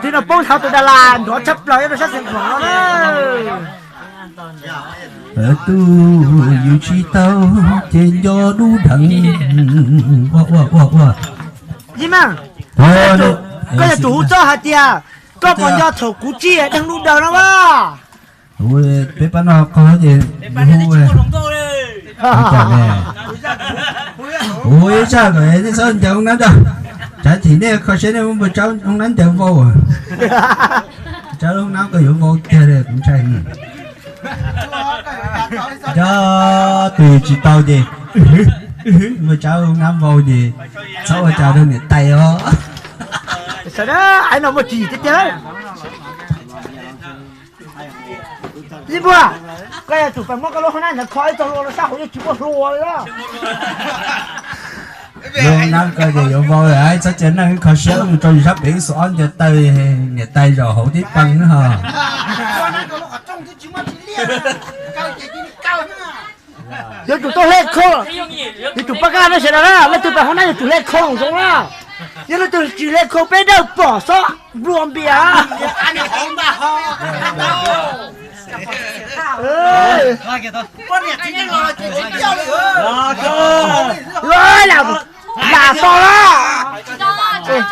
Twb no poob thav tus das las nrov tshaj plaws rau sab xeev khuam no na. Tus yus tsis tau ces nco dub dheev. Ua ua ua ua. Yij Meej, koj yog tus hu txoj hais tias koj puas nco thaum kuv tsis deeg lub daws no as? Peb pab no qog ces hu ua ib txhaj kom nej txhob ncaws hoob nab ntag. Tsav chim nej kho siab nej muab npawg Tsawb hoob nab ncaws vau. Tsawb hoob nab koj yuav vau tiag li kuv ntshai. Nco tus yus tsis tau ces npawg Tsawb hoob nab vau ces txhob ua cas rau niam tais os. Sawv daws, no muaj tsis tiag tiag. Yij Npuag, koj yog tus pab muab koj lub hoob nab ntawd kho ib txog hlua rau sab hauv yeej tsis muaj hlua li. Lub hoob nab koj ces yuav vau lawm, txhob cia neeg kho siab mus rau yus sab pem ib xu ob ncaws taw, niam tais zaum hauv tib pes na ho. Yuav tsum tau hle khau, yuav tsum pab kaj na sawv daws na, leej twg pab hoob nab yuav tsum hle khau zoo na. Yog leej twg tsis hle khau peb dawb pom xob nplua npias. Lam tau las. Ces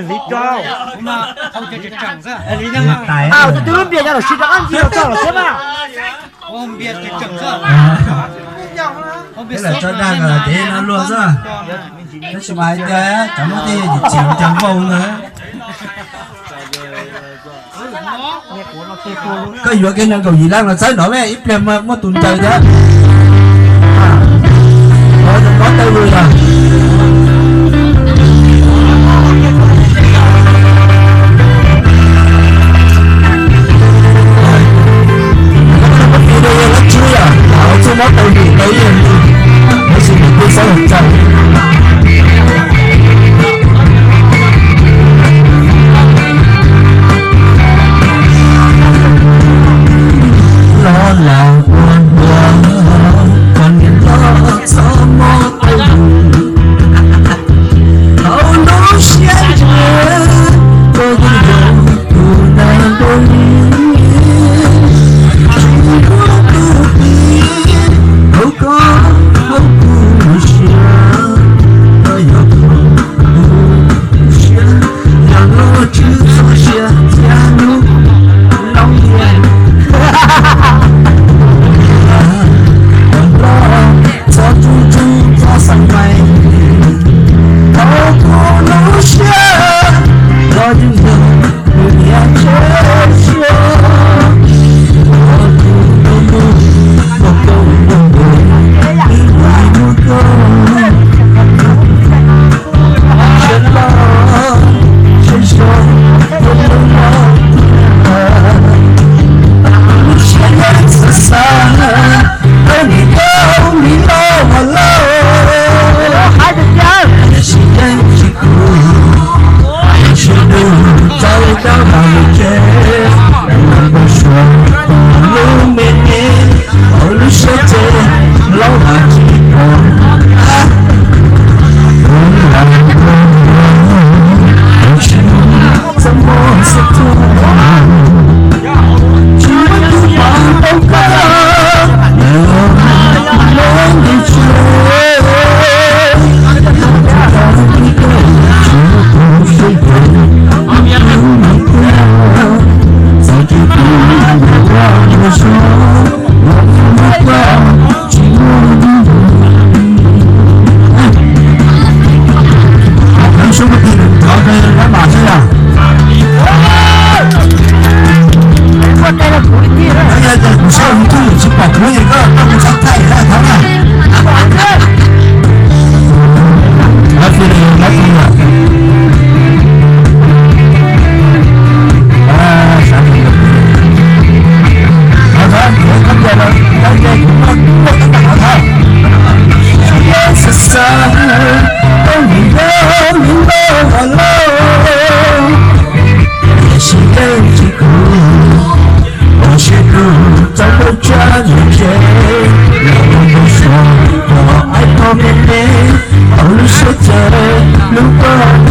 li co, twb lub npias nyob los sis rov qab ntxi los txog los thiab mas. Peb lam tso dag kom ces no luag xwb. Tab sis mas hais tias cov muab tej yim chim cas npaum ntawd. Koj yuav kiag nees nkaum yim leej los txhawb nrov me ib pliag muaj tus ncaws thiab. Mob tawj lus yog. Los lam ua ua, koj niam loj txhob mob tawj lus. Ua